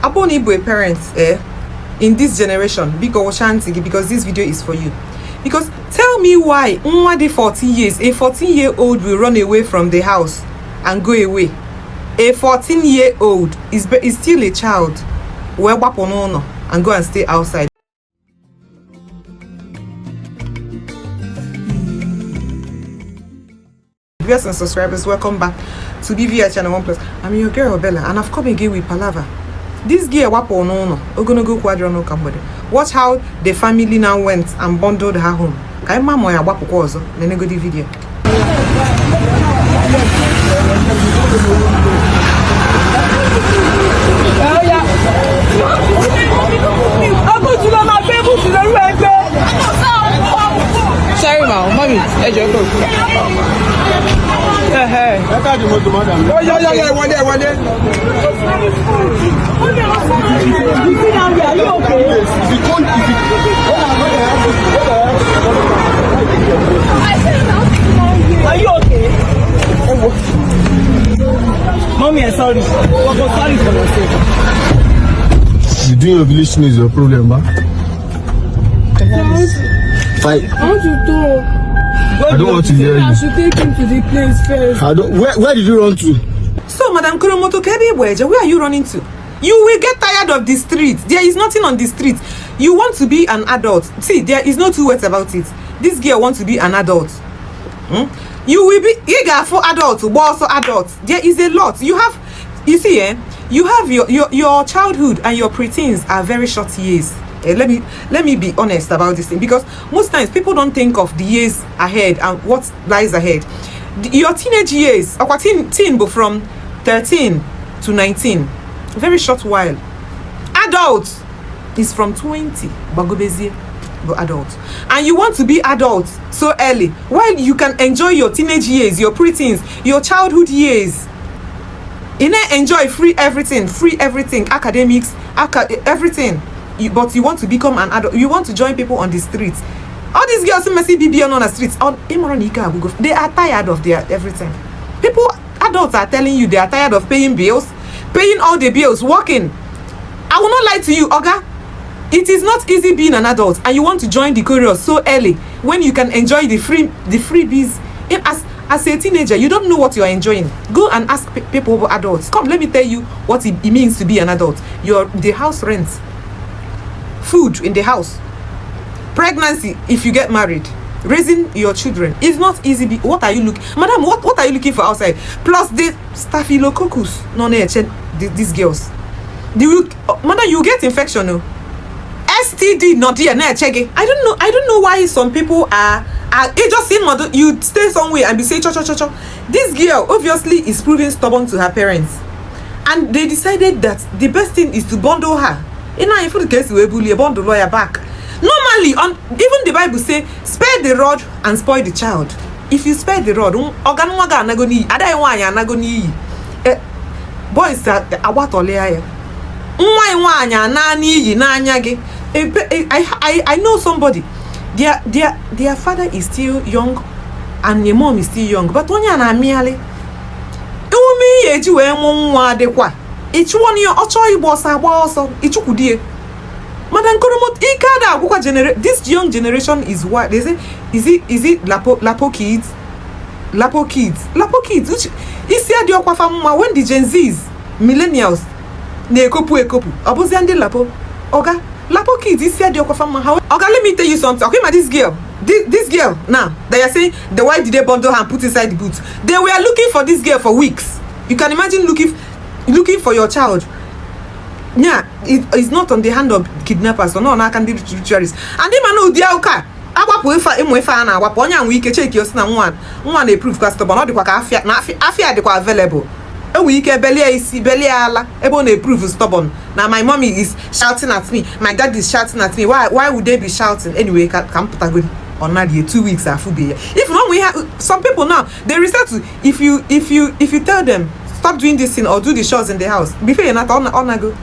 Upon Igbo parents in this generation, because this video is for you. Because tell me why 14 years, a 14-year-old will run away from the house and go away. A 14-year-old is still a child. And go and stay outside. Viewers and subscribers, welcome back to BVI Channel 1 Plus. I'm your girl Bella, and I've come again with Palava. This girl wapo no ogonogo quadrono kambode. Watch how the family now went and bundled her home. Kai mama ya wapo kozo nenego di video. Sorry ma, mommy, Are you okay? Mommy, I'm sorry. Sorry for yourself. You doing your village is your problem, ma? Fight. I want to talk. I don't want to hear you. I should take him to the place first. Where did you run to? So, Madam Kuromoto Kebi Weja, where are you running to? You will get tired of the street. There is nothing on the street. You want to be an adult. See, there is no two words about it. This girl wants to be an adult. You will be eager for adults, but also adults. There is a lot. You see, you have your childhood and your preteens are very short years. Let me be honest about this thing, because most times people don't think of the years ahead and what lies ahead. Your teenage years, or teen from 13 to 19, very short while. Adult is from 20, but adult, and you want to be adult so early while you can enjoy your teenage years, your preteens, your childhood years. Enjoy free everything, academics, everything. But you want to become an adult. You want to join people on the streets. All these girls who must be on the streets, they are tired of their everything. Adults are telling you they are tired of paying bills, paying all the bills, working. I will not lie to you, Oga. It is not easy being an adult, and you want to join the chorus so early when you can enjoy the freebies. As a teenager, you don't know what you are enjoying. Go and ask people, adults. Come, let me tell you what it means to be an adult. The house rent, food in the house, pregnancy if you get married, raising your children. It's not easy. What are you looking, madam? What are you looking for outside? Plus the staphylococcus. These girls. Madam, you get infection. No. STD, not here. I don't know why some people are it just seem you stay somewhere and be saying cho. This girl obviously is proving stubborn to her parents, and they decided that the best thing is to bundle her. In the case we bully, bundle lawyer back. Normally, even the Bible say, spare the rod and spoil the child. If you spare the rod, boys are I know somebody. Their father is still young and your mom is still young, but when you are merely Madam Koromot, this young generation is what they say. Is it Lapo kids? Lapo kids, which is here when the Gen Zs, millennials, ne ekopu abuzande Lapo. Oga, Lapo kids is here Oga, let me tell you something. Okay, this girl now, they are saying the why did they bundle her and put inside the boots? They were looking for this girl for weeks. You can imagine looking for your child. Yeah, it's not on the hand of kidnappers, so no, I can do ritualists. And they know the okay. Agwa poefa emwefa na agwa ponya we ke check your na one dey proof customer no dey kwa afia na afia dey kwa available. E we ke beli ala ebo na proof stubborn. Now my mommy is shouting at me, my dad is shouting at me. Why would they be shouting? Anyway, can put a good on that 2 weeks afu be. If not, we have some people now they resort to if you tell them stop doing this thing or do the chores in the house before you're not on go.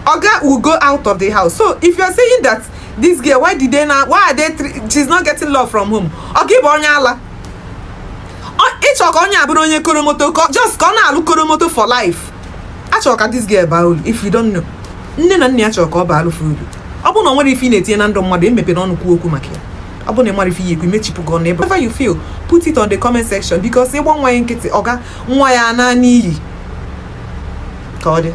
Oga will go out of the house. So if you're saying that this girl, why are they she's not getting love from whom? Ogi bonyala. Each okonya abunye koromoto just gonna look koromoto for life. Achoka this girl baul if you don't know. nne na nna ya chọrọ ka ọ baa alụfụ uru. Ọ bụ na ọ nwere ife ị na-etinye na ndụ mmadụ emepere ọnụ kwuo okwu maka ya. Ọ bụ na ịmara ife ihe ekwu imechipụ gị ọnụ ebe. Whatever you feel, put it on the comment section because ịgba nwa ya nkịtị ọga nwa ya na n'iyi ka ọ dị.